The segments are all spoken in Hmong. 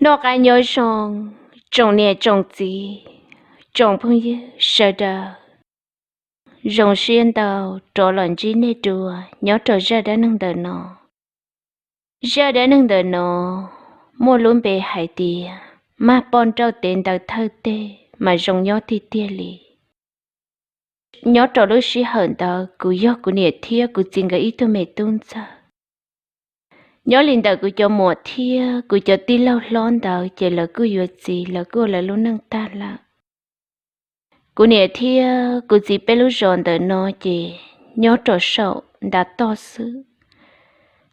Noj qab nyob zoo, tsoom niam tsoom txiv, tsoom phooj ywg sawv daws. Zoo siab ntau rov los ntsib nej dua nyob rau zaj dab neeg ntawm no. Zaj dab neeg ntawm no muaj lub npe hais tias maj poj nrauj tev ntawv thawj teg mas zoo nyob tiag tiag li. Nyob rau lub sij hawm ntawd kuv yog kuv niam thiab kuv txiv nkawd ib tug me tub ntxawg. Nyob li ntawm kuv cov muam thiab kuv cov tij laug hlob ntawd ces lawv kuj yuav txiv, lawv kuj ua lawv lub neej tag lawm. Kuv niam thiab kuv txiv peb lub zos ntawm no ces nyob rau saum ntav toj xwb,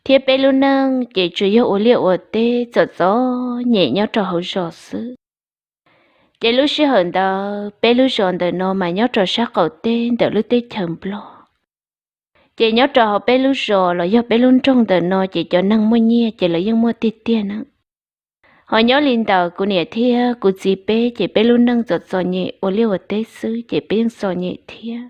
thiab peb lub neej ces tsuas yog ua liaj ua teb txom txom nyem nyob rau hauv zos xwb. Ces lub sij hawm ntawd peb lub zos ntawm no mas nyob rau sab qaum teb ntawm lub teb chaws Nplog. Ces nyob rau hauv peb lub zos los yog peb lub nroog ntawm no ces cov neeg muaj nyiaj ces lawv yeej muaj tiag tiag na. Ho nyob li ntawm kuv niam thiab kuv txiv peb ces peb lub neej txom txom nyem ua liaj ua teb xwb ces peb yeej txom nyem thiab.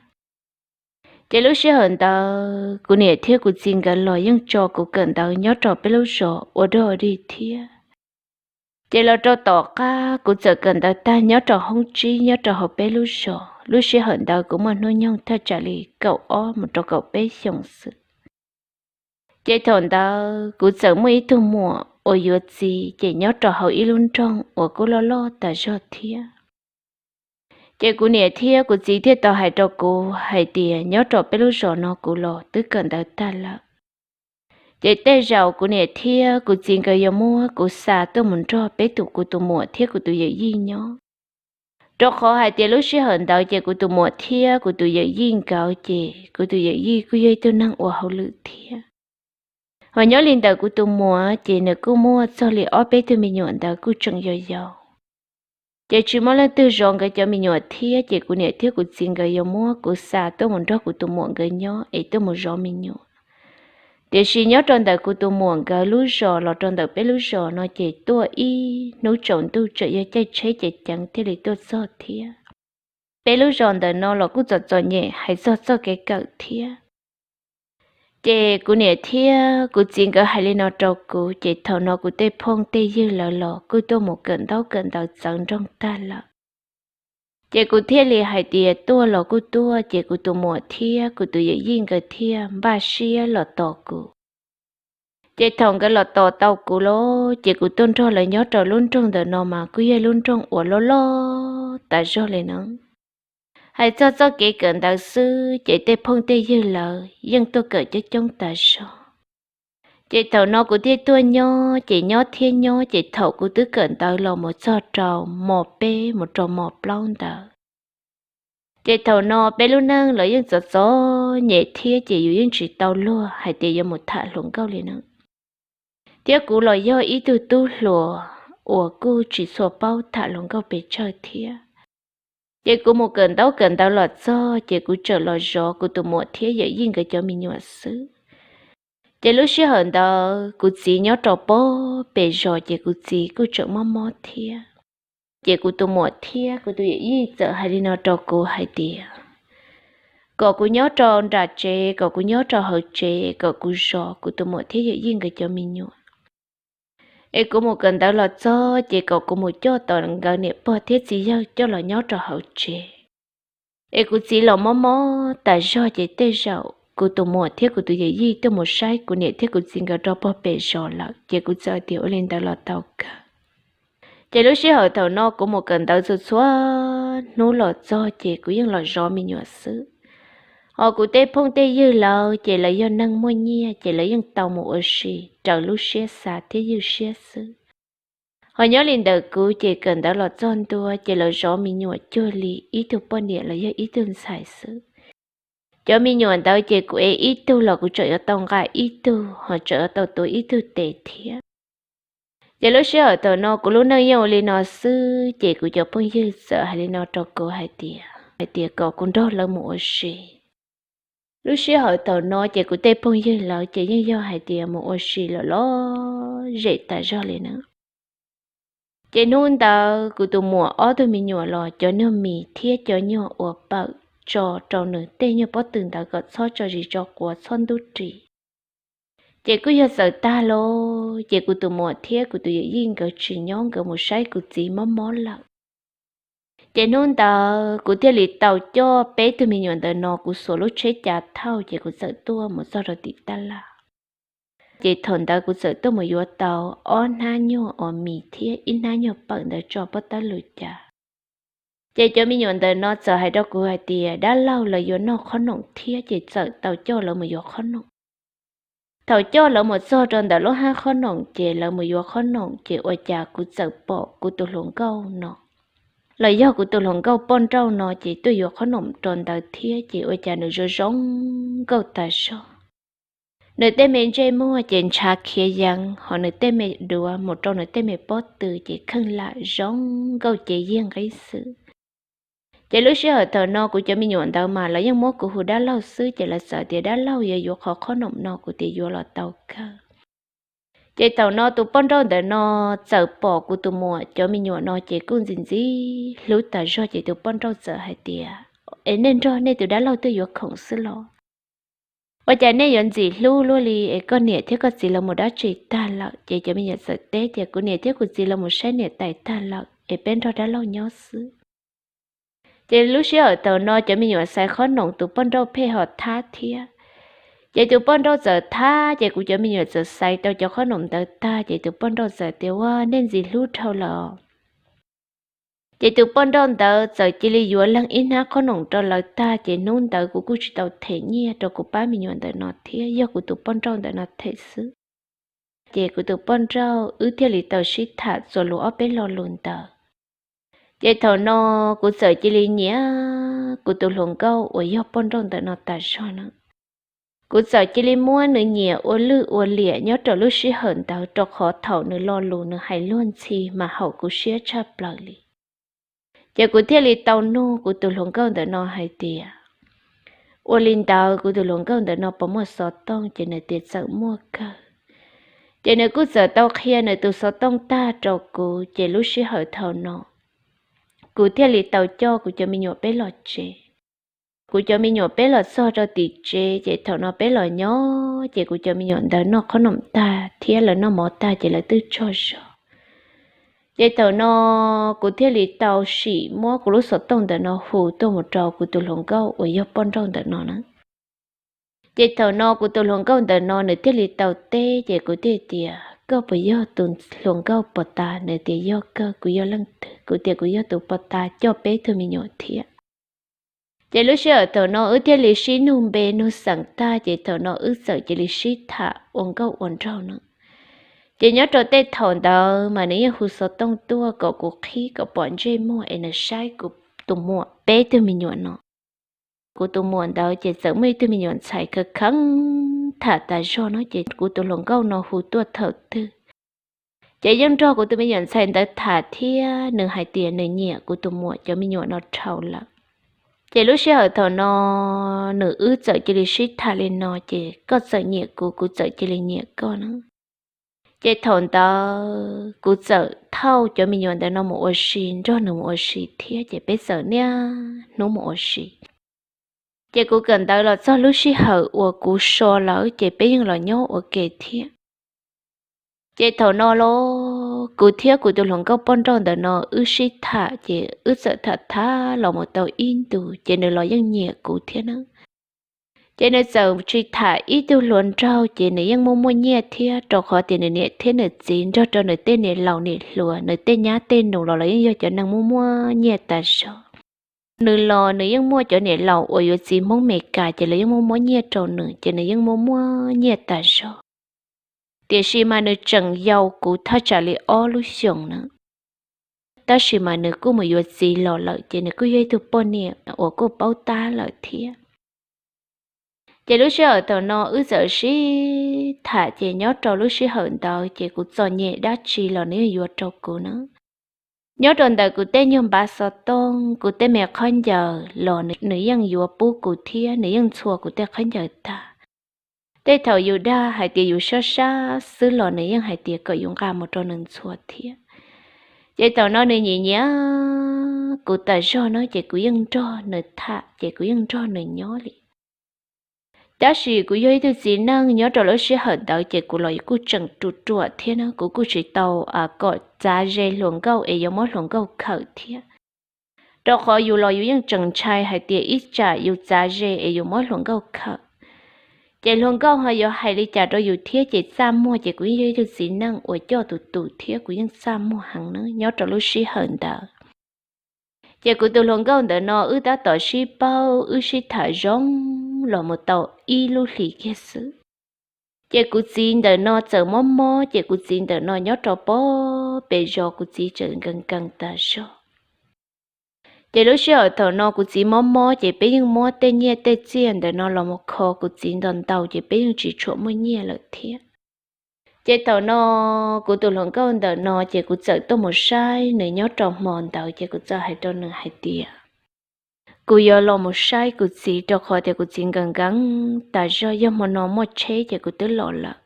Ces lub sij hawm ntawd kuv niam thiab kuv txiv nkawd los yeej tso kuv kawm ntawv nyob rau peb lub zos ua dog ua dig thiab. Ces los rau tom qab kuv txawm kawm ntawv tag nyob rau hoob tsib nyob rau hauv peb lub zos, lub sij hawm ntawd kuv muaj hnub nyoog thaj tsam li kaum ob mus rau kaum peb xyoos xwb. Ces thaum ntawd kuv txawm muaj ib tug muam uas yuav txiv ces nyob rau hauv ib lub nroog uas kuj loj loj tas zog thiab. Ces kuv niam thiab kuv txiv thiaj tau hais rau kuv hais tias nyob rau peb lub zos no kuv los twb kawm ntawv tag lawm. Ces tej zaum kuv niam thiab kuv txiv nkawd yuav muab kuv xa tuaj mus nrog peb tus, kuv tus muam thiab kuv tus yawm yij nyob. Rau qhov hais tias lub sij hawm ntawd ces kuv tus muam thiab kuv tus yawm yij nkawd ces kuv tus yawm yij kuj yog ib tug neeg ua hauj lwm thiab. Ho nyob li ntawm kuv tus muam ces nws kuj muaj txog li ob peb tug me nyuam ntawd kuj tseem yau yau. Ces tsis muaj leej twg zov nkawd cov me nyuam thiab ces kuv niam thiab kuv txiv nkawd yuav muab kuv xa tuaj mus nrog kuv tus muam nkawd nyob es tuaj mus zov me nyuam. Tiam sis nyob rau ntawm kuv tus muam nkawd lub zos los rau ntawm peb lub zos no ces tuaj ib hnub tsaus ntuj tseem yog caij tsheb ces ceev thiaj li tuaj txog thiab. Peb lub zos ntawm no los kuj txom txom nyem hais txog txoj kev kawm thiab. Ces kuv niam thiab kuv txiv nkawd hais li no rau kuv ces thaum no kuv tej phooj tej ywg lawv los kuj tuaj mus kawm ntaub kawm ntawv txawv nroog tag lawm. Ces kuv thiaj li hais tias tuaj los kuj tuaj, ces kuv tus muam thiab kuv tus yawm yij nkawd thiaj npaj siab los tos kuv. Ces thaum nkawd los tos tau kuv lawm ces kuv tuaj nrog lawv nyob rau lub nroog ntawm no mas kuj yog lub nroog uas loj loj tas zog li no. Hais txog txoj kev kawm ntawv xwb ces tej phooj tej ywg lawv yeej tuaj kawm coob coob tas zog. Ces thaum no kuv thiaj tuaj nyob, ces nyob thiab nyob ces thaum kuv twb kawm ntawv los mus txog rau mos peb mus rau mos plaub ntawd. Ces thaum no peb lub neej los yeej txom txom nyem thiab ces yus yeej tsis tau luag hais tias yuav mus tham hluas nkauj li na. Thiab kuv los yog ib tug tub hluas uas kuj tsis tshua paub tham hluas nkauj pes tsawg thiab. Ces kuv mus kawm ntaub kawm ntawv los txog ces kuv tseem los zov kuv tus muam thiab yawm yij nkawd cov me nyuam xwb. Ces lub sij hawm ntawd kuv txiv nyob rau pem zos ces kuv txiv kuj tseem mob mob thiab. Ces kuv tus muam thiab kuv tus yawm yij txawm hais li no rau kuv hais tias kom kuv nyob rau nram tsev, kom kuv nyob rau hauv tsev, kom kuv zov kuv tus muam thiab yawm yij nkawd cov me nyuam. Es kuv mus kawm ntawv los txog ces kom kuv mus coj tom nkawd niam pog thiab txiv yawg coj los nyob rau hauv tsev. Es kuv txiv los mob mob tas zog ces tej zaum kuv tus muam thiab kuv tus yawm yij tuaj mus saib kuv niam thiab kuv txiv nkawd rau pem zos lawm ces kuv txawm tias ua li ntawd los tau kawg. Ces lub sij hawm thaum no kuv mus kawm ntawv txhua txhua hnub los txog ces kuv yeej los zov me nyuam xwb. Ho kuv tej phooj tej ywg lawv ces lawv yog neeg muaj nyiaj ces lawv yeej tau mus ua si raws lub siab xav thiab ywj siab xwb. Ho nyob li ntawm kuv ces kawm ntawv los txog ntua ces los zov me nyuam cuag li ib tug poj niam los yog ib tug ntxhais xwb. Cov me nyuam ntawd ces kuv ev ib tug los kuv tseem yuav tau nqa ib tug ho tseem yuav tau tuav ib tug tes thiab. Ces lub sij hawm thaum no kuv lub neej yeej ua li no xwb ces kuv cov phooj ywg txawm hais li no rau kuv hais tias, hais tias kom kuv nrog lawv mus ua si. Lub sij hawm thaum no ces kuv tej phooj ywg lawv ces yeej yog hais tias mus ua si lawm los zem tas zog li na. Ces hnub ntawd kuv tus muam ob tug me nyuam los cov nyuag mis thiab cov nyuag uas pawm tso rau nws tej nyuag pob tw ntawd kom txhob tso zis tso quav txhob ntub ris. Ces kuj yog txawm tag lawm ces kuv tus muam thiab kuv tus yawm yij nkawd tsis nyob, nkawd mus saib kuv txiv mob mob lawm. Ces hnub ntawd kuv thiaj li tau coj peb tug me nyuam ntawm no, kuv xuas lub tsheb cav thauj ces kuv txawm tuaj mus txog rau tim tab laj. Ces thaum ntawd kuv txawm tuaj mus yuav tau ob hnab nyuag uas mis thiab ib hnab nyuag pawm ntawd tso pob tawb lus cas. Ces cov me nyuam ntawm no txawm hais rau kuv hais tias dab laug lawv yuav noj qhob noom thiab, ces txawm tau coj lawv mus yuav qhob noom. Thaum coj lawv mus txog rau ntawm lub hab qhob noom ces lawv mus yuav qhob noom, ces ua cas kuv txawm pom kuv tus hluas nkauj no, los yog kuv tus hluas nkauj poj nrauj no ces tuaj yuav qhob noom rau ntawd thiab, ces ua cas nws zoo zoo nkauj tas zog. Nws tej me ntsej muag ces ntshav khiav yees, hos nws tej me duav mus rau nws tej me pob tw ces kheej lam zoo nkauj ces yig nqib xwb. Ces lub sij hawm thaum no kuv cov me nyuam ntawd mas lawv yeej muab kuv hu dab laug xwb, ces lawv txawm tias dab laug yuav yuav qhov qhob noom no, kuv tias yuav los tau kawg. Ces thaum no tus poj nrauj ntawm no txawm pom kuv tus muam cov me nyuam no ces kuj ntxim ntxim hlub tas zog, ces tus poj nrauj txawm hais tias, Es nej nrog nej tus dab laug tuaj yuav khoom xwb los? Ua cas nej yuav ntxim hlub luaj li? Es koj niam thiab koj txiv lawv mus dab tsi tag lawm? Ces cov me nyuam txawm teb tias kuv niam thiab kuv txiv lawv mus saib niam tais tag lawm es peb nrog dab laug nyob xwb. Ces lub sij hawm thaum no cov me nyuam xaiv qhob noom, tus poj nrauj pheej ho thab thiab. Ces tus poj nrauj txawm thab, ces kuv cov me nyuam txawm xaiv tau cov qhob noom ntawd tag, ces tus poj nrauj txawm tias, Ua, nej ntxim hlub dhau lawm. Ces tus poj nrauj ntawd txawm cia li yuav leej ib hnab qhob noom rau lawv tag, ces hnub ntawd kuv kuj tsis tau them nyiaj rau kuv pab me nyuam ntawm no thiab, yog kuv tus poj nrauj ntawm no them xwb. Ces kuv tus poj nrauj wb thiaj li tau sib tham txuas lus ob peb lo lus ntawd. Ces thaum no kuv txawm cia li nyiam kuv tus hluas nkauj uas yog poj nrauj ntawm no tas zog na. Kuv txawm cia li muab nws nyiam ua lwj ua liam nyob rau lub sij hawm ntawd, rau qhov thaum nws lo lus nws hais luag ntxhi mas haum kuv siab tshaj plaws li. Ces kuv thiaj li tau nug kuv tus hluas nkauj ntawm no hais tias, Ua li ntawd kuv tus hluas nkauj ntawm no puas muaj xov tooj? Ces nws tias txawm muaj kawg. Ces nws kuj txawm tau qhia nws tus xov tooj tag rau kuv, ces lub sij hawm thaum no kuv thiaj li tau coj kuv cov me nyuam peb los tsev. Kuv cov me nyuam peb los txog rau tim tsev, ces thaum no peb los nyob, ces kuv cov me nyuam ntawd noj qhob noom tag thiab lawv noj mov tag ces lawv twb tsaug zog. Ces thaum no kuv thiaj li tau sim muab kuv lub xov tooj ntawm no hu tuaj mus rau kuv tus hluas nkauj uas yog poj nrauj ntawm no na. Ces thaum no kuv tus hluas nkauj ntawm no nws thiaj li tau teb, ces kuv thiaj tias, Koj puas yog tus hluas nkauj puas tas? Nws tias, Yog kawg, kuv yog leej twg? Kuv tias, Kuv yog tus puas tas coj peb tug me nyuam thiab. Ces lub sij hawm thaum no wb thiaj li sib nug npe nug xeem tag, ces thaum no wb txawm cia li sib tham ua nkauj ua nraug no. Ces nyob rau tej thaum ntawd mas nws yeej hu xov tooj tuaj kom kuv qhib kom pom ntsej muag es nws saib kuv tus muam peb tug me nyuam no. Kuv tus muam ntawd ces txawm muaj ib tug me nyuam ntxhais khav kheev tham tas zog no, ces kuv tus hluas nkauj no hu tuaj thaum twg ces yeej nrog kuv tus me nyuam ntxhais ntawd tham thiab nws hais tias nws nyiam kuv tus muam cov me nyuam no dhau lawm. Ces lub sij hawm thaum no nws wb txawm cia li sib tham li no, ces koj txawm nyiam kuv, kuv txawm cia li nyiam koj na. Ces thaum ntawd kuv txawm thauj cov me nyuam ntawm no mus ua si, nrog nws mus ua si thiab, ces peb txawm niaj hnub mus ua si. Ces kuv kawm ntawv los txog lub sij hawm uas kuv so lawm ces peb yeej los nyob ua ke thiab. Ces thaum no los kuv thiab kuv tus hluas nkauj poj nrauj ntawm no wb sib tham, ces wb txawm tham tham los mus tau ib ntus, ces nws los yeej nyiam kuv thiab na. Ces nws txawm tsis tham ib tug hluas nraug, ces nws yeej muaj muaj nyiaj thiab, rau qhov tias nws niam thiab nws txiv nrog rau nws tej niam laus niam hluas, nws tej nyab tej nus los los yeej yog cov neeg muaj muaj nyiaj tas zog. Nws los nws yeej muaj cov niam laus uas yuav txiv Hmoob Meskas, ces lawv yeej muaj muaj nyiaj rau nws, ces nws yeej muaj muaj nyiaj tas zog. Tiam sis mas nws tseem yau kuv thaj tsam li ob lub xyoos na. Tab sis mas nws kuj mus yuav txiv los lawm, ces nws kuj yog ib tug poj niam uas kuj paub tab lawm thiab. Ces lub sij hawm thaum no wb txawm sib tham, ces nyob rau lub sij hawm ntawd ces kuv txom nyem dab tsi los nws yeej yuav rau kuv na. Nyob rau ntawm kuv tej nyuag npav xov tooj, kuv tej me khaub ncaws los nws yeej yuav pub kuv thiab, nws yeej ntxhua kuv tej khaub ncaws tag. Tej thaum yus dag hais tias yus sab sab xwb los nws yeej hais tias kom yus nqa mus rau nws ntxhua thiab. Ces thaum no nws nyiam nyiam kuv tas zog no, ces kuv yeej nrog nws tham, ces kuv yeej nrog nws nyob li. Tab sis kuv yog ib tug txiv neej nyob rau lub sij hawm ntawd ces kuv los kuj tseem ruam ruam thiab na, kuv kuj tsis tau kom txav ze hluas nkauj es yuav muab hluas nkauj khawm thiab. Rau qhov yus los yus yeej tseem ntshai hais tias ib tsam yus txav ze es yus muab hluas nkauj khawm, ces hluas nkauj ho yuav hais li cas rau yus thiab, ces txaj muag ces kuv yeej yog ib tug txiv neej uas coj tus tus thiab kuv yeej txaj muag heev na nyob rau lub sij hawm ntawd. Ces kuv tus hluas nkauj ntawm no wb tab tom sib paub wb sib tham zoo los mus tau ib lub hlis kiag xwb, ces kuv txiv ntawm no txawm mob mob, ces kuv txiv ntawm no nyob rau pem zos kuv txiv txawm nkees nkees tas zog. Ces lub sij hawm thaum no kuv txiv mob mob ces peb yeej muab tej nyiaj tej txiaj ntawm no los mus kho kuv txiv ntau ntau ces peb yeej tsis tshua muaj nyiaj lawm thiab. Ces thaum no kuv tus hluas nkauj ntawm no ces kuv txawm tuaj mus saib nws nyob rau hmo ntawd ces kuv txawm hais rau nws hais tias kuv yuav los mus saib kuv txiv rau qhov tias kuv txiv nkees nkees tas zog, yog hmo no muaj tsheb ces kuv twb los lawm.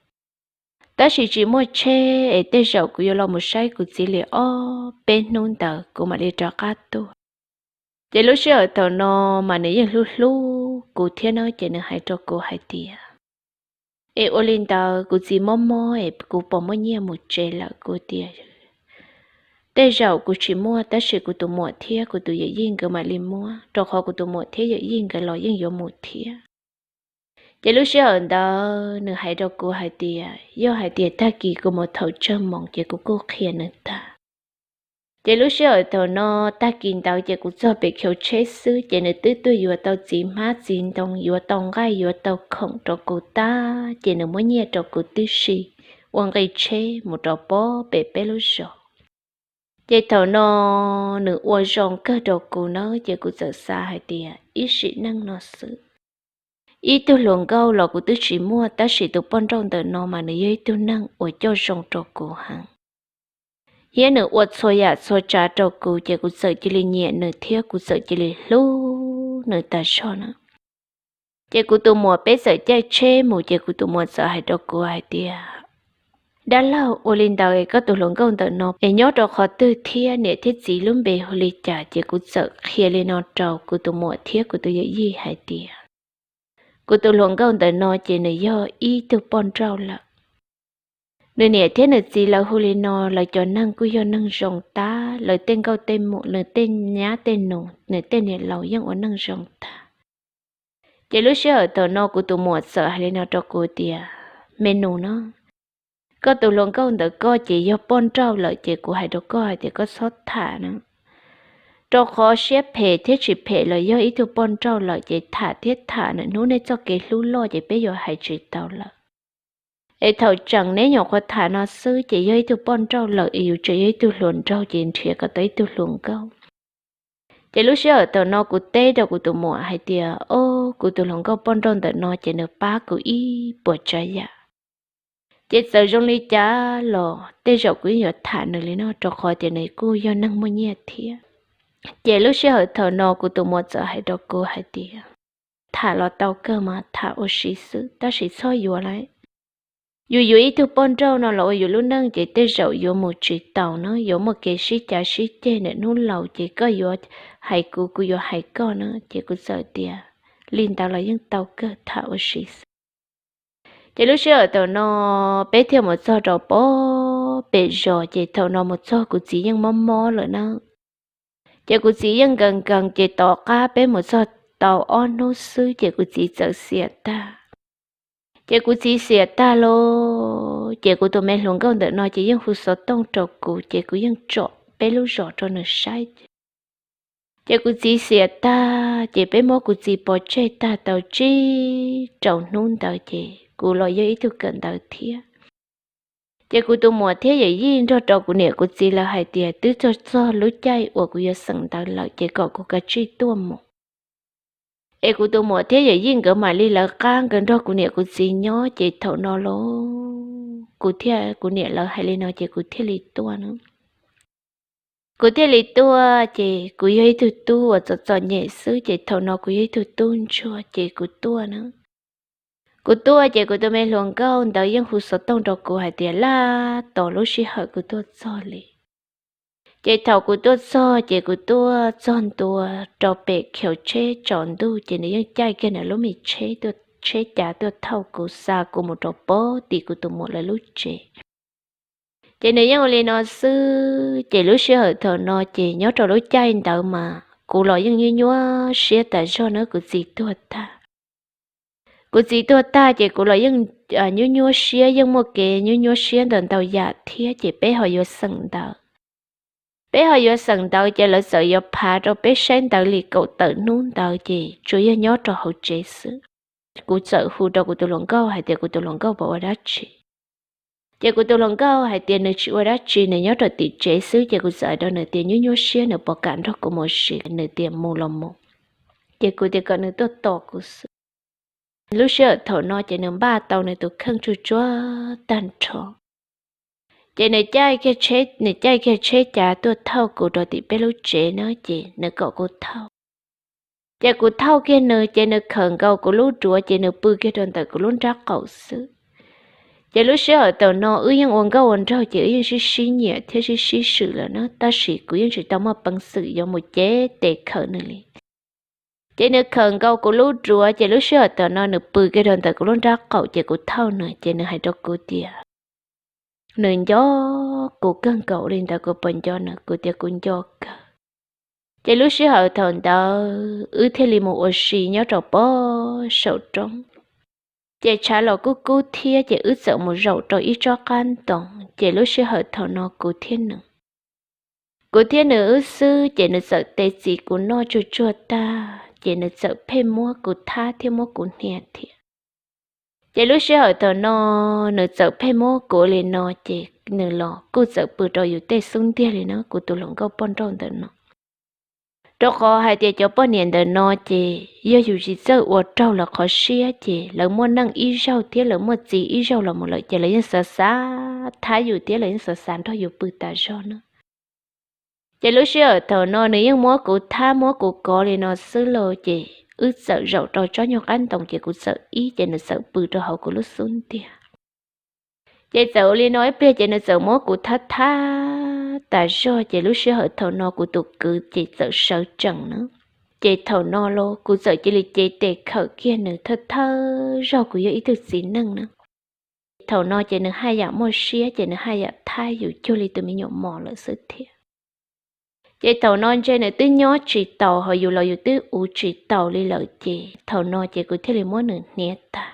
Tab sis tsis muaj tsheb es tej zaum kuv yuav los mus saib kuv txiv li ob peb hnub ntawd kuv mam li rov qab tuaj. Ces lub sij hawm thaum no mas nws yeej hlub hlub kuv thiab na, ces nws hais rau kuv hais tias es ua li ntawd kuv txiv mob mob es kuv puas muaj nyiaj mus tsev lawm? Kuv tias tej zaum kuv tsis muaj tab sis kuv tus muam thiab kuv tus yawm yij nkawd mam li muab, rau qhov kuv tus muam thiab yawm yij nkawd los yeej yuav mus thiab. Ces lub sij hawm ntawd nws hais rau kuv hais tias yog hais tias tag kis kuv mus thaum tsawg moos ces kuv kuj qhia nws tag. Ces lub sij hawm thaum no tag kis ntawd ces kuv txog pem khiv tsheb xwb ces nws twb tuaj yuav tau txiv hmab txiv ntoo, yuav tau nqaij yuav tau khoom rau kuv tag ces nws muab nyiaj rau kuv tib si ua nqi tsheb mus rau pem peb lub zos. Ces thaum no nws ua zoo kawg rau kuv na ces kuv txawm xav hais tias ib sim neej no xwb, ib tug hluas nkauj los kuv twb tsis muaj tab sis tus poj nrauj ntawm no mas nws yog ib tug neeg uas coj zoo rau kuv heev, thiab nws ua txhua yam txhua tsav rau kuv ces kuv txawm cia li nyiam nws thiab kuv txawm cia li hlub nws tas zog na. Ces kuv tus muam peb txawm caij tsheb mus ces kuv tus muam txawm hais rau kuv hais tias dab laug, ua li ntawd es koj tus hluas nkauj ntawm no es nyob rau qhov twg thiab niam thiab txiv lub npe hu li cas? Ces kuv txawm qhia li no rau kuv tus muam thiab kuv tus yawm yij hais tias kuv tus hluas nkauj ntawm no ces nws yog ib tug poj nrauj lawm. Nws niam thiab nws txiv lawv hu li no, lawv cov neeg kuj yog neeg zoo tag, lawv tej nkauj tej muam, nws tej nyab tej nus, nws tej niam laus yeej ua neeg zoo tag. Ces lub sij hawm thaum no kuv tus muam txawm hais li no rau kuv tias me nus na, koj tus hluas nkauj ntawm koj ces yog poj nrauj lawm ces kuv hais rau koj hais tias koj txhob tham na, rau qhov siab phem thiab tsis phem los yog ib tug poj nrauj lawm ces tham thiab tham na, hnub nej txoj kev hlub loj ces peb yuav hais tsis tau lawm. Es thaum tseem neb nyuam qhuav tham no xwb ces yog ib tug poj nrauj lawm es yus tseem yog ib tug hluas nraug ces nrhiav kom tau ib tug hluas nkauj. Ces lub sij hawm thaum no kuv teb rau kuv tus muam hais tias o, kuv tus hluas nkauj poj nrauj ntawm no ces nws pab kuv ib puas tsav yam. Ces txawm zoo li cas los tej zaum kuv yeej yuav tham nws li no rau qhov tias nws kuj yog neeg muaj nyiaj thiab. Ces lub sij hawm thaum no kuv tus muam txawm hais rau kuv hais tias tham los tau kawg mas tham ua si xwb tab sis txhob yuav lawm. Yus yuav ib tug poj nrauj no los ua yus lub neej ces tej zaum yuav mus tsis taus na, yuav muaj kev sib cav sib ceg, nim hnub laus ces koj yuav hais kuv, kuv yuav hais koj na. Ces kuv txawm tias li ntawd los yeej tau kawg, tham ua si xwb. Ces lub sij hawm thaum no peb thiaj mus txog rau pem zos, ces thaum no mus txog kuv txiv yeej mob mob lawm na. Ces kuv txiv yeej nkees nkees, ces tom qab peb mus txog tau ob hnub xwb ces kuv txiv txawm xiam tag. Ces kuv txiv xiam tag lawm ces kuv tus me hluas nkauj ntawm no ces yeej hu xov tooj rau kuv, ces kuv yeej tsom peb lub zos rau nws saib. Ces kuv txiv xiam tag ces peb muab kuv txiv pov tseg tag tau tsib rau hnub ntawd ces kuv los yog ib tug kawm ntawv thiab. Ces kuv tus muam thiab yawm yij nrog rau kuv niam kuv txiv lawv hais tias twb txog txog lub caij uas kuv yuav xeem ntawv lawm ces kom kuv kav tsij tuaj mus. Es kuv tus muam thiab yawm yij nkawd mam li lawv qab nkawd nrog kuv niam kuv txiv nyob, ces thaum no los kuv thiaj, kuv niam lawv hais li no ces kuv thiaj li tuaj na. Kuv thiaj li tuaj ces kuv yog ib tug tub uas txom txom nyem xwb, ces thaum no kuv yog ib tug tub ntsuag ces kuv tuaj na. Kuv tuaj ces kuv tus me hluas nkauj ntawd yeej hu xov tooj rau kuv hais tias laj tos lub sij hawm kuv tuaj txog li. Ces thaum kuv tuaj txog ces kuv tuaj txog ntua rau pem khiv tsheb tsaus ntuj ces nws yeej caij kiag nws lub me tsheb tuaj tsheb cav tuaj thauj kuv xa kuv mus rau pem tim kuv tus muam lawv lub tsev. Ces nws yeej ua li no xwb, ces lub sij hawm thaum no ces nyob rau lub caij ntawd mas kuv los yeej nyuaj nyuaj siab tas zog na, kuv txiv tuag tag. Kuv txiv tuag tag ces kuv los yeej nyuaj nyuaj siab, yeej muaj kev nyuaj nyuaj siab ntau ntau yam thiab, ces peb ho yuav xeem ntawv. Peb ho yuav xeem ntawv ces lawv txawm yuav phav rau peb saib ntawv li kaum tawm hnub ntawd ces tsuas yog nyob rau hauv tsev xwb. Kuv txawm hu rau kuv tus hluas nkauj hais tias, kuv tus hluas nkauj puas ua dab tsi? Ces kuv tus hluas nkauj hais tias nws tsis ua dab tsi, nws nyob rau tim tsev xwb. Ces kuv txawm hais rau nws tias, nyuaj nyuaj siab, nws puas kam nrog kuv mus sim? Nws tias mus los mus. Ces kuv tias kom nws tuaj tos kuv xwb. Lub sij hawm thaum no ces nws npaj tau nws tus kheej tsuj tsuag tag nrho. Ces nws caij kiag tsheb cav tuaj thauj kuv rau tim peb lub tsev na, ces nws kom kuv thauj. Ces kuv thauj kiag nws, ces nws khawm nkaus kuv lub duav, ces nws pw kiag rau ntawm kuv lub nrab qaum xwb. Ces lub sij hawm thaum no wb yeej ua nkauj ua nraug, ces wb yeej sib sib nyiam thiab sib sib swm lawm na, tab sis kuv yeej tsis tau muaj peev xwm yuav mus cev tes khawm nws li. Ces nws khawm nkaus kuv lub duav, ces lub sij hawm thaum no nws pw kiag rau ntawm kuv lub nrab qaum, ces kuv thauj nws, ces nws hais rau kuv tias nws nco kuv kawg nkaus li ntawd, kuv puas nco nws? Kuv tias kuv nco kawg. Ces lub sij hawm thaum ntawd wb thiaj li mus ua si nyob rau pem saum roob. Ces tshav los kub kub thiab, ces wb txawm mus zaum rau ib tsob qab ntoo. Ces lub sij hawm thaum no kuv thiab nws, kuv thiab nws wb xwb, ces nws txawm tes txiv kuv noj tsuag tsuag tag, ces nws txawm pheej muab kuv thab thiab muab kuv hnia thiab. Ces lub sij hawm thaum no nws txawm pheej muab kuv li no, ces nws los kuj txawm pw rau yus tej xub ntiag li na, kuv tus hluas nkauj poj nrauj ntawm no. Rau qhov hais tias cov poj niam ntawm no ces yog yus tsis txawj ua raug lawv qhov siab, ces lawv muaj neej ib zaug thiab lawv muaj txiv ib zaug los mus lawm, ces lawv yeej xav xav thab yus thiab lawv yeej xav xav nrog yus pw tas zog na. Ces lub sij hawm thaum no nws yeej muab kuv thab muab kuv kov li no xwb lauj, ces wb txawm zaum rau tsob nyuag qab ntoo, ces kuv txawm ib, ces nws txawm pw rau hauv kuv lub xub ntiag. Ces txawm ua li no ib pliag, ces nws txawm muab kuv thab thab tas zog, ces lub sij hawm thaum no kuv tus kwv ces txawm sawv tsees na. Ces thaum no los kuv txawm cia li cev tes khawm kiag nws thawj thawj zaug, kuv yog ib tug txiv neej na. Thaum no ces nws haj yam muaj siab, ces nws haj yam thab yus cuag li tus me nyuam mos lawm xwb thiab. Ces thaum no ntshe nws twb nyob tsis taus, ho yus los yus twb uv tsis taus li lawm, ces thaum no ces kuv thiaj li muab nws hnia tag.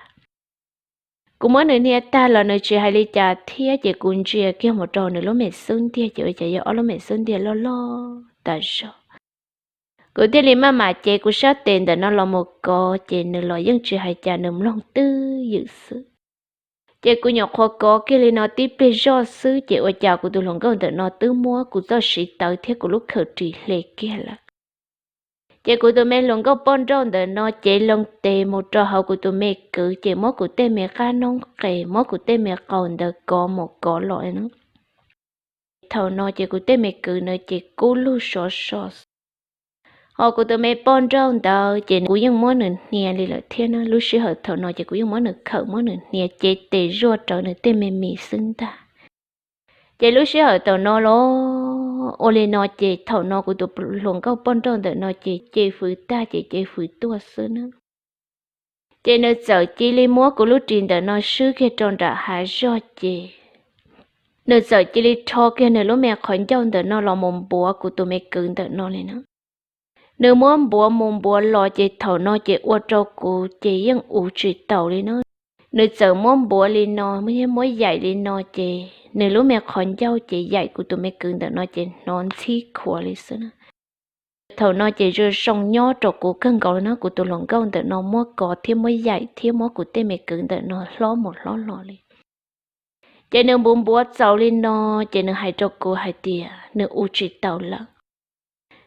Kuv muab nws hnia tag los nws tsis hais li cas thiab, ces kuv ntsia kiag mus rau nws lub me xub ntiag, ces ua cas yog ob lub me xub ntiag loj loj tas zog. Kuv thiaj li maj mam cev kuv sab tes ntawm no los mus kov, ces nws los yeej tsis hais cas, nws mloog twj ywm xwb. Ces kuv nyuam qhuav kov kiag li no tib pliag zoj xwb, ces ua cas kuv tus hluas nkauj ntawm no twb muab kuv txoj siv tawv thiab kuv lub khawm ris hle kiag lawm. Ces kuv tus me hluas nkauj poj nrauj ntawm no cev loo tes mus rau hauv kuv tus me kwv, ces muab kuv tej me qab noob qes, muab kuv tej me qau ntawd kov mus kov los na. Thaum no ces kuv tej me kwv na ces kub lug sov so xwb. Ho kuv tus me poj nrauj ntawd ces kuv yeej muab nws hnia li lawm thiab na. Lub sij hawm thaum no ces kuv yeej muab nws khawm muab nws hnia cev tes zuaj rawv nws tej me mis xwb ntag. Ces lub sij hawm thaum no los ua li no ces thaum no kuv tus hluas nkauj poj nrauj ntawm no ces ce fws tag ces ce fws tuaj xwb na. Ces nws txawm cia li muab kuv lub ris ntawm no swb kiag rau nram hav zog, ces nws txawm cia li rho kiag nws lub me qhov ncauj ntawm no los mus npuav kuv tus me kwv ntawm no li na. Nws muab npuav mus npuav los ces thaum no ces ua rau kuv ces yeej uv tsis taus li na. Nws txawm muab npuav li no, muab yaim li no ces nws lub me qhov ncauj ces yaim kuv tus me kwv ntawm no ces hnov ntxhib khuav li xwb na. Thaum no ces zoo zoo nyob rau kuv kawg nkaus li na, kuv tus hluas nkauj ntawm no muab kov thiab muab yaim thiab muab kuv tej me kwv ntawm no hlob mus hlob los li. Ces nws npuav npuav txaus li no, ces nws hais rau kuv hais tias nws uv tsis taus lawm.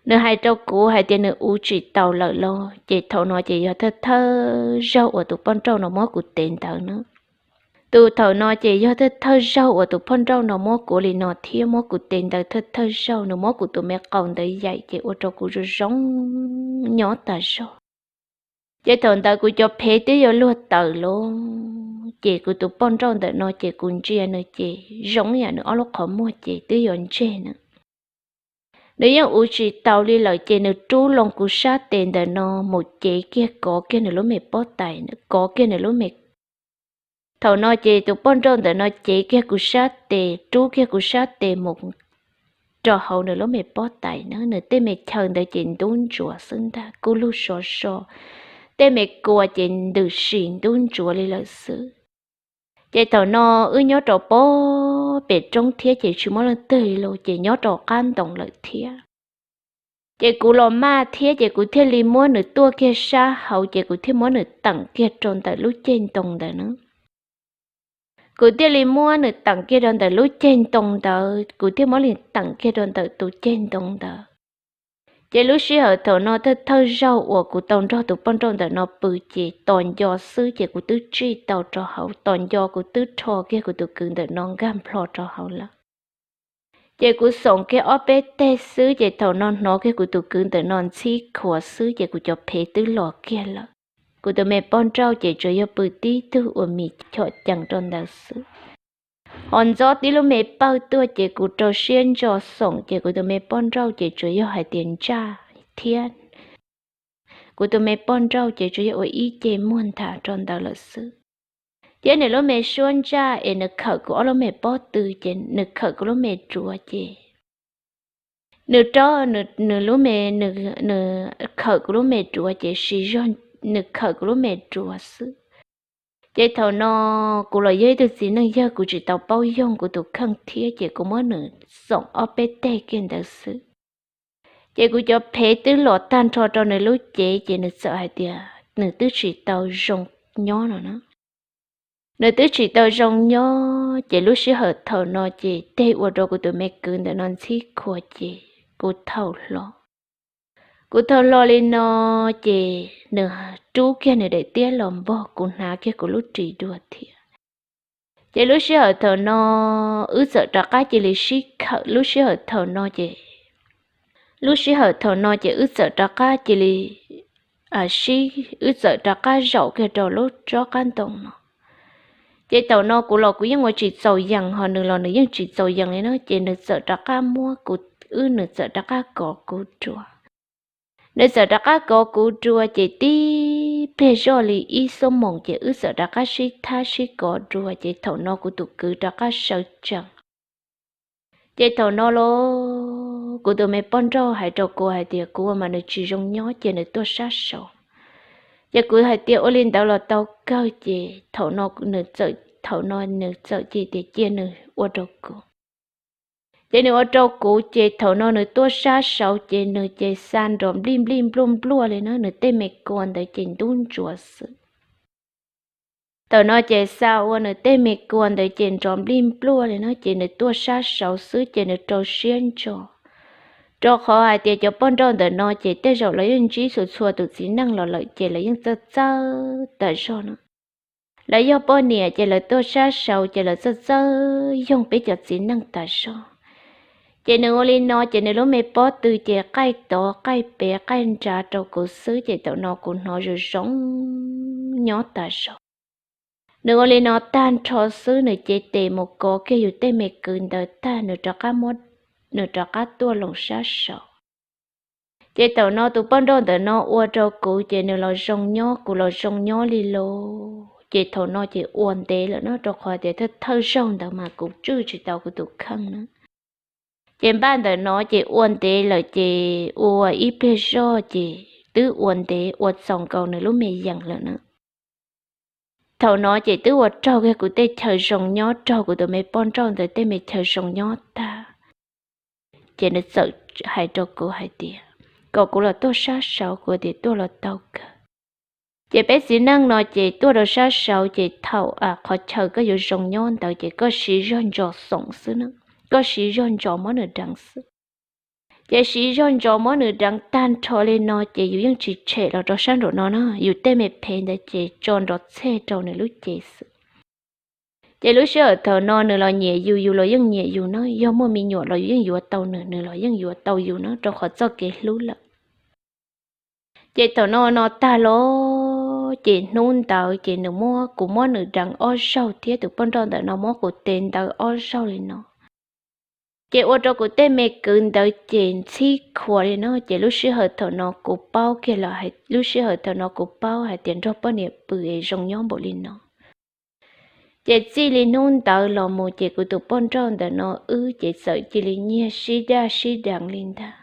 Nws hais rau kuv hais tias nws uv tsis taus lawm los, ces thaum no ces yog thawj thawj zaug uas tus poj nrauj no muab kuv tev ntawd na. Tus thaum no ces yog thawj thawj zaug uas tus poj nrauj no muab kuv li no thiab muab kuv tev ntawd thawj thawj zaug, nws muab kuv tus me qau ntawd yaim ces ua rau kuv zoo zoo nyob tas zog. Ces thaum ntawd kuv cov phev twb yuav luag tawm lawm, ces kuv tus poj nrauj ntawm no ces kuv ntsia nws ces zoo yam nws ob lub qhov muag ces twb yuav ntseg na. Nws yeej ua tsis taus li lawm ces nws rub loo kuv sab tes ntawm no mus cev kiag kov kiag nws lub me pob tais, kov kiag nws lub me Thaum no ces tus poj nrauj ntawm no cev kiag kuv sab tes, rub kiag kuv sab tes mus rau hauv nws lub me pob tais na, nws tej me chaw ntawd ces ntub ntsuav xwb ntag, kuj lug sov so, tej me kua ces ntws sim ntub ntsuav li lawm xwb. Ces thaum no wb nyob rau pem roob thiab ces tsis muaj leej twg li los ces nyob rau qab ntoo lawm thiab. Ces kuv los maj thiab ces kuv thiaj li muab nws tuaj kiag sab hauv ces kuv thiaj muab nws teem kiag rau ntawm lub ceg ntoo ntawd na. Kuv thiaj li muab nws teem kiag rau ntawm lub ceg ntoo ntawd, kuv thiaj muab nws teem kiag rau ntawm tus ceg ntoo ntawd. Ces lub sij hawm thaum no thawj thawj zaug uas kuv tau nrog tus poj nrauj ntawm no pw ces tos nco xwb ces kuv twb tsij tau rau hauv, tos nco kuv twb rho kiag kuv tus kwv ntawm no nkag nplho rau hauv lawm. Ces kuv xoom kiag ob peb teg xwb ces thaum no hnov kiag kuv tus kwv ntawm no ntxhib khuav xwb ces kuv cov phev twb los kiag lawm. Kuv tus me poj nrauj ces tsuas yog pw tib tug ua mis chom cees rau ntawd xwb. Ho ntxob tib lub me pawg tuaj ces kuv rau siab ntso xoom ces kuv tus me poj nrauj ces tsuas yog hais tias ntsaj thiab. Kuv tus me poj nrauj ces tsuas yog ua ib ce muag nthav rau ntawd lawm xwb. Thiab nws lub me suab ntsaj es nws khawm kuv ob lub me pob tw ces nws khawm kuv lub me duav ces nws rab, nws lub me, nws khawm kuv lub me duav ces siv zog nws khawm kuv lub me duav xwb. Ces thaum no kuv los yog ib tug txiv neej yawg, kuv tsis tau paub yoog kuv tus kheej thiab ces kuv muab nws xoom ob peb teg kiag ntawd xwb. Ces kuv cov phev twb los tag nrho rau nws lub cev ces nws txawm hais tias nws twb tsis tau zoo nyob no na. Nws twb tsis tau zoo nyob ces lub sij hawm thaum no ces teg ua rau kuv tus me kwv ntawm no ntxhib khuav ces kuv thaum hlo. Kuv thaum hlo li no ces nws rub kiag nws daim tiab los npog kuv, hnav kiag kuv lub ris dua thiab. Ces lub sij hawm thaum no wb txawm rov qab cia li sib khawm, lub sij hawm thaum no ces, lub sij hawm thaum no ces wb txawm rov qab cia li sib, wb txawm rov qab zaum kiag rau lub tsob qab ntoo no. Ces thaum no kuv los kuv yeej ua tsis txaus yees, ho nws los nws yeej tsis txaus yees li na, ces nws txawm rov qab muab kuv, wb nws txawm rov qab kov kuv dua. Nws txawm rov qab kov kuv dua ces tib pliag zoj li ib xuab moos ces wb txawm rov qab sib thab sib kov dua ces thaum no kuv tus kwv rov qab sawv tsees. Ces thaum no los kuv tus me poj nrauj hais rau kuv hais tias kuv ua mas nws tsis zoo nyob ces nws tuaj sab saud. Ces kuv hais tias ua li ntawd los tau kawg ces thaum no nws txawm, thaum no nws txawm cia tias cia nws ua rau kuv. Ces nws ua rau kuv ces thaum no nws tuaj sab saud ces nws ces xa nrov nplij nplij npluaj npluaj li na, nws tej me kua ntawd ces ntub ntsuav xwb. Thaum no ces xa ua nws tej me kua ntawd ces nrov nplij npluaj li na, ces nws tuaj sab saud xwb ces nws rau siab ntso. Rau qhov hais tias cov poj nrauj ntawm no ces tej zaum lawv yeej ntsib txhua txhua tus txiv neej los lawm ces lawv yeej txawj txawj tas zog no. Lawv yog poj niam ces lawv tuaj sab saud ces lawv txawj txawj yoog peb cov txiv neej tas zog. Ces nws ua li no ces nws lub me pob tw ces qaij tod qaij pem qaij nrad rau kuv xwb ces thaum no kuv hnov zoo zoo nyob tas zog. Nws ua li no tag nrho xwb nws cev tes mus kov kiag yus tej me kwv ntawd tag nws rov qab muab, nws rov qab tuaj loo sab saud. Ces thaum no tus poj nrauj ntawm no ua rau kuv ces nws los zoo nyob kuv los zoo nyob li los ces thaum no ces ua ntev lawm na, rau qhov tias thawj thawj zaug ntawd mas kuv tswj tsis tau kuv tus kheej na. Ces npaj ntawm no ces ua ntev lawm ces ua ib pliag zoj ces twb ua ntev ua txaus nkaus nws lub me yees lawm na. Thaum no ces twb ua raug kiag kuv tej chaw zoo nyob, raug kuv tus me poj nrauj ntawd tej me chaw zoo nyob tag. Ces nws txawm hais rau kuv hais tias kom kuv los tuaj sab saud, kuv tias tuaj los tau kawg. Ces peb txiv neej no ces tuaj rau sab saud ces thaum qhov chaw koj yuav zoo nyob ntawd ces koj siv zog ntso xoom xwb na, koj siv zog ntso muab nws deev xwb. Ces siv zog ntso muab nws deev tag nrho li no ces yus yeej tsis tshem los rau sab nraum no na, yus tej me phev ntawd ces tso nrov txhej rau nws lub cev xwb. Ces lub sij hawm thaum no nws los nyiam yus, yus los yeej nyiam yus na, yog muaj me nyuam los yus yeej yuav tau nws, nws los yeej yuav tau yus na, rau qhov txoj kev hlub lawm. Ces thaum no no tag los ces hnub ntawd ces nws muab, kuv muab nws deev ob zaug thiab tus poj nrauj ntawm no muab kuv tes ntawd ob zaug li no. Ces ua rau kuv tej me kwv ntawd ces ntxhib khuav li no, ces lub sij hawm thaum no kuv paub kiag lawm, lub sij hawm thaum no kuv paub hais tias nrog poj niam pw es zoo nyob npaum li no. Ces txij li hnub ntawd los mus ces kuv tus poj nrauj ntawm no wb ces txawm cia li nyiag sib daj sib deev li ntag.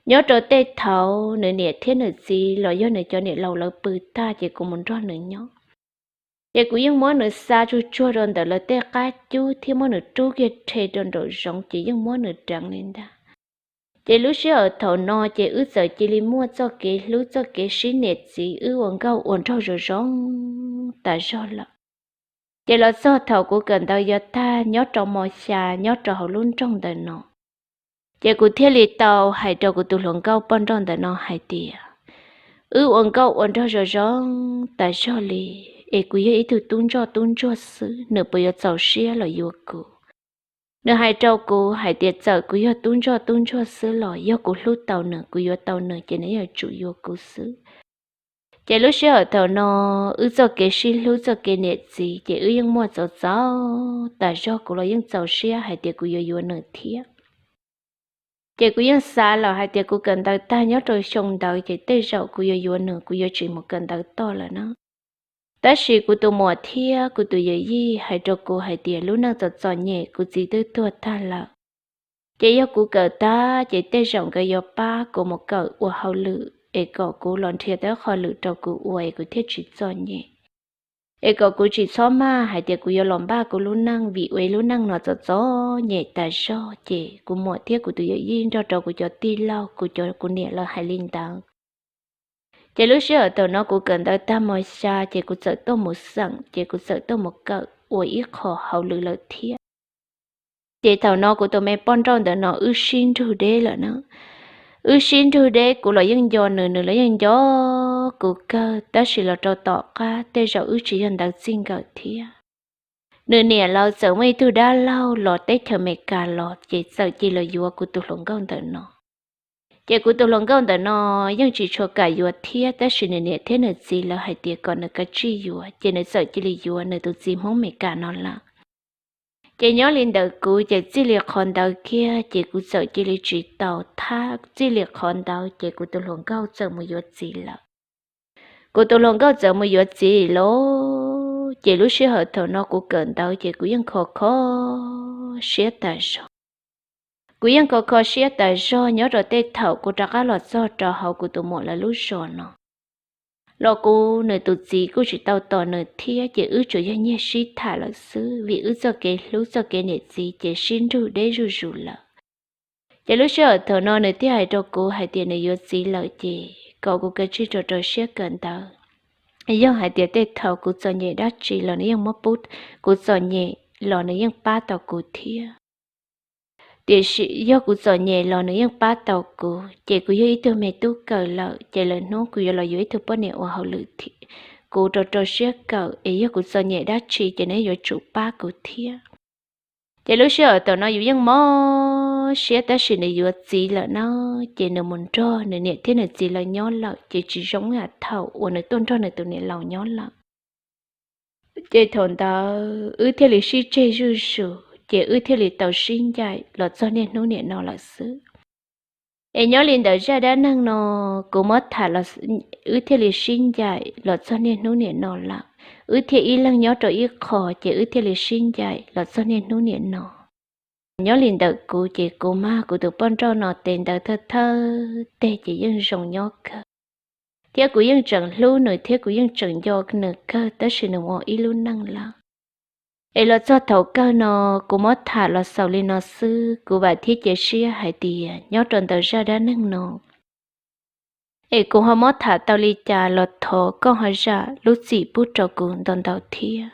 Nyob rau tej thaum nws niam thiab nws txiv los yog nws cov niam laus lawv pw tag ces kuv mus nrog nws nyob. Ces kuv yeej muab nws xa tsuag tsuag rau ntawm lawv tej qab cub thiab muab nws rub kiag rhe rau nraum zoov ces yeej muab nws deev li ntag. Ces lub sij hawm thaum no ces wb txawm cia li muaj txoj kev hlub txoj kev sib niam txiv, wb ua nkauj ua nraug zoo zoo tas zog lawm. Ces los txog thaum kuv kawm ntawv yuav tag nyob rau mos xya nyob rau hauv lub nroog ntawm no, ces kuv thiaj li tau hais rau kuv tus hluas nkauj poj nrauj ntawm no hais tias, wb ua nkauj ua nraug zoo zoo tas zog li, es kuv yog ib tug tub ntsoj tub ntsuag xwb, nws puas yuav txaus siab los yuav kuv? Nws hais rau kuv hais tias txawm kuv yog tub ntsoj tub ntsuag xwb los yog kuv hlub tau nws, kuv yuav tau nws ces nws yuav tsum yuav kuv xwb. Ces lub sij hawm thaum no wb txoj kev sib hlub txoj kev niam txiv ces wb yeej muaj txaus txaus tas zog, kuv los yeej txaus siab hais tias kuv yuav yuav nws thiab. Ces kuv yeej xav lawm hais tias kuv kawm ntawv tag nyob rau xyoo ntawd ces tej zaum kuv yuav yuav nws kuv yuav tsis mus kawm ntawv toj lawm na. Tab sis kuv tus muam thiab kuv tus yawm yij hais rau kuv hais tias lub neej txom txom nyem, kuv txiv twb tuag tag lawm. Ces yog kuv kawm tag ces tej zaum nkawd yuav pab kuv mus kawm ua hauj lwm es kom kuv los nrhiav tau qhov lwm rau kuv ua es kuv thiaj tsis txom nyem, es kom kuv tsis txhob maj hais tias kuv yuav los npaj kuv lub neej, vim ua lub neej no txom txom nyem tas zog. Ces kuv muam thiab kuv tus yawm yij nrog rau kuv cov tij laug, kuv cov kuv niam lawv hais li ntawd. Ces lub sij hawm thaum no kuv kawm ntawv tag mos xya ces kuv txawm tuaj mus xeem, ces kuv txawm tuaj mus kawm ua ib qho hauj lwm lawm thiab. Ces thaum no kuv tus me poj nrauj ntawm no wb sib nrug deb lawm na. Wb sib nrug deb, kuv los yeej nco nws, nws los yeej nco kuv kawg, tab sis los rau tom qab tej zaum wb tsis yog ntawv txij nkawm thiab. Nws niam lawv txawm muaj ib tug dab laug los teb chaws Amelikas los ces txawm cia li los yuav kuv tus hluas nkauj ntawm no. Ces kuv tus hluas nkauj ntawm no yeej tsis tshua kam yuav thiab, tab sis nws niam thiab nws txiv lawv hais tias kom nws kav tsij yuav, ces nws txawm cia li yuav nws tus txiv Hmoob Amelikas no lawm. Ces nyob li ntawm kuv ces txij li qhov ntawd kiag ces kuv txawm cia li tsis tau thab, txij li qhov ntawd ces kuv tus hluas nkauj txawm mus yuav txiv lawm. Kuv tus hluas nkauj txawm mus yuav txiv lawm, ces lub sij hawm thaum no kuv kawm ntawv ces kuv yeej kho kho siab tas zog. Kuv yeej kho kho siab tas zog nyob rau tej thaum kuv rov qab los txog rau hauv kuv tus muam lawv lub zos no los kuv nws tus txiv kuj tsis tau tos nws thiab, ces wb tsuas yog nyiag sib tham lawm xwb, vim wb txoj kev hlub txoj kev niam txiv ces sib nrug deb zuj zus lawm. Ces lub sij hawm thaum no nws thiaj hais rau kuv hais tias nws yuav txiv lawm ces kom kuv kav tsij rau rau siab kawm ntawv. Yog hais tias tej thaum kuv txom nyem dab tsi los nws yeej muab pub, kuv txom nyem los nws yeej pab tau kuv thiab. Tiam sis yog kuv txom nyem los nws yeej pab tau kuv, ces kuv yog ib tug me tub kawm lawm ces lwm hnub kuv yuav los yuav ib tug poj niam ua hauj lwm thiab, kuv rau rau siab kawm es yog kuv txom nyem dab tsi ces nws yuav tsum pab kuv thiab. Ces lub sij hawm thaum no yus yeej mob siab, tab sis nws yuav txiv lawm na, ces nws mus nrog nws niam thiab nws txiv lawv nyob lawm ces tsis zoo ib yam thaum uas nws tuaj nrog nws tus niam laus nyob lawm. Ces thaum ntawd wb thiaj li sib tseg zuj zus, ces wb thiaj li tau sib ncaim los txog niaj hnub niam no lawm xwb. Es nyob li ntawm zaj dab neeg no, kuv muab tham los, wb thiaj li sib ncaim los txog niaj hnub niam no lawm. Wb thiaj ib leeg nyob rau ib qho, ces wb thiaj li sib ncaim los txog niaj hnub niam no. Nyob li ntawm kuv ces kuv mag kuv tus poj nrauj no tes ntawd thawj thawj teg ces yeej zoo nyob kawg, thiab kuv yeej tseem hlub nws thiab kuv yeej tseem nco nws kawg, tab sis nws mus ib lub neej lawm. Es los txog thaum kawg no, kuv muab tham los xaus li no xwb, kuv vam thiab cia siab hais tias nyob rau ntawm zaj dab neeg no, es kuv ho muab tham tau li cas los thov koj ho zam lub txim pub rau kuv ntau ntau thiab.